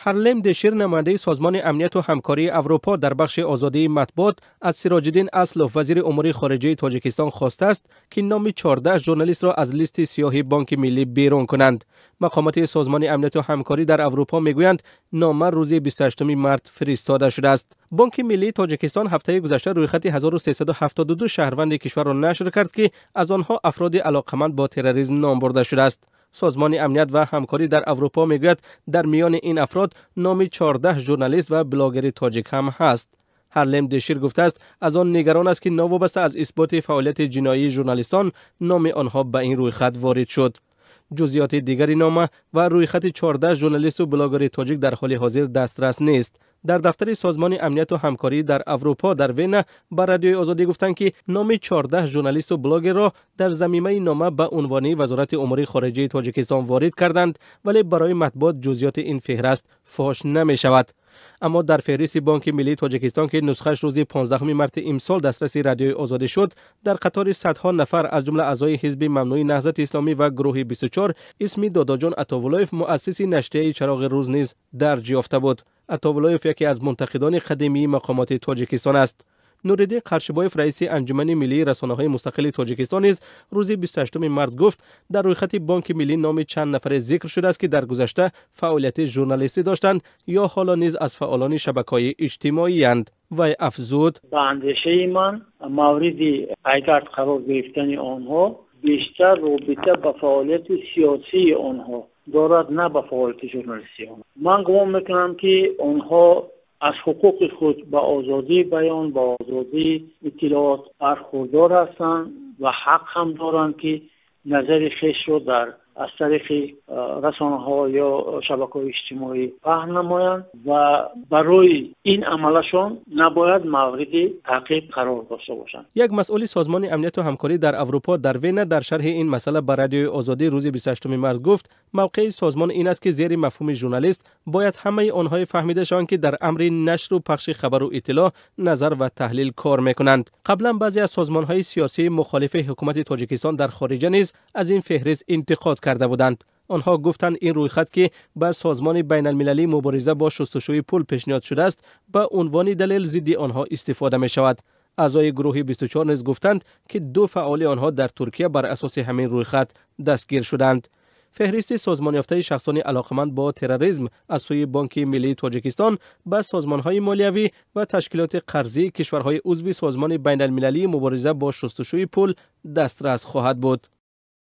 Харлем Дешир, намояндаи Созмони Амнияту Ҳамкории Аврупо дар бахши озодии матбуот, аз Сироҷиддин Аслов, вазири умури хориҷаи Тоҷикистон, хостааст, ки номи 14 журналистро аз листи сиёҳи Бонки Миллӣ берун кунанд. Мақомоти Созмони Амнияту Ҳамкорӣ дар Аврупо мегӯянд, нома рӯзи 28 март фиристода шудааст. Бонки Миллии Тоҷикистон ҳафтаи гузашта рӯйхати 1372 шаҳрванди кишварро нашр кард, ки аз онҳо афроди алоқаманд бо терроризм ном бурда шудааст. Созмони Амният ва Ҳамкорӣ дар Аврупо мегӯяд, дар миёни ин афрод номи 14 журналист ва блогери тоҷик ҳам ҳаст. Ҳарлем Дешир гуфтааст, аз он нигарон аст, ки новобаста аз исботи фаъолияти ҷиноии журналистон номи онҳо ба ин рӯйхат ворид шуд. Ҷузъиёти дигари нома ва рӯйхати 14 журналисту блогери тоҷик дар ҳоли ҳозир дастрас нест. Дар дафтари Созмони Амнияту Ҳамкорӣ дар Аврупо дар Вена ба Радиои Озодӣ гуфтанд, ки номи 14 журналисту блогерро дар замимаи нома ба унвони Вазорати умури хориҷаи Тоҷикистон ворид карданд, вале барои матбуот ҷузъиёти ин феҳраст фош намешавад. Аммо дар феҳристи Бонки Миллии Тоҷикистон, ки нусхааш рӯзи 15 марти имсол дастраси Радиои Озодӣ шуд, дар қатори садҳо нафар, аз ҷумла аъзои ҳизби мамнӯи Наҳзати Исломӣ ва гурӯҳи 24, исми Додоҷон Атовуллоев, муассиси нашрияи «Чароғи рӯз», низ дарҷ ёфта буд. Атовуллоев яке аз мунтақидони қадимии мақомоти Тоҷикистон аст. Нуриддин Қаршибоев, раиси Анҷумани миллии расонаҳои мустақили Тоҷикистон, низ рӯзи 28 март гуфт, дар рӯйхати Бонки Миллӣ номи чанд нафаре зикр шудааст, ки дар гузашта фаъолияти журналистӣ доштанд ё ҳоло низ аз фаъолони шабакаҳои иҷтимоиянд. Вай афзуд: Ба андешаи ман, мавриди пайгард қарор гирифтани онҳо бештар робита ба фаъолияти сиёсии онҳо дорад, на ба фаъолияти журналистии онҳо. Ман гумон мекунам, ки онҳо аз ҳуқуқи худ ба озодии баён, ба озодии иттилоот бархурдор ҳастанд ва ҳақ ҳам доранд, ки назари хешро дар аз тариқи расонаҳо ё шабакаҳои иҷтимоӣ паҳн намоянд ва барои ин амалашон набояд мавриди таъқиб қарор дошта бошанд. Як масъули Созмони Амнияту Ҳамкорӣ дар Аврупо дар Вена дар шарҳи ин масъала ба Радиои Озодӣ рӯзи 28 март гуфт, мавқеи созмон ин аст, ки зери мафҳуми журналист бояд ҳамаи онҳое фаҳмида шаванд, ки дар амри нашру пахши хабару иттилоъ, назар ва таҳлил кор мекунанд. Қаблан баъзе аз созмонҳои сиёсии мухолифи ҳукумати Тоҷикистон дар хориҷа низ аз ин феҳрист интиқод карда буданд. Онҳо гуфтанд, ин рӯйхат, ки ба Созмони Байналмилалии мубориза бо шустушӯи пул пешниҳод шудааст, ба унвони далел зидди онҳо истифода мешавад. Аъзои гурӯҳи 24 низ гуфтанд, ки ду фаъоли онҳо дар Туркия бар асоси ҳамин рӯйхат дастгир шуданд. Феҳристи созмонёфтаи шахсони алоқаманд бо терроризм аз сӯи Бонки Миллии Тоҷикистон ба созмонҳои молиявӣ ва ташкилоти қарзии кишварҳои узви Созмони Байналмилалии мубориза бо шустушӯи пул дастрас хоҳад буд.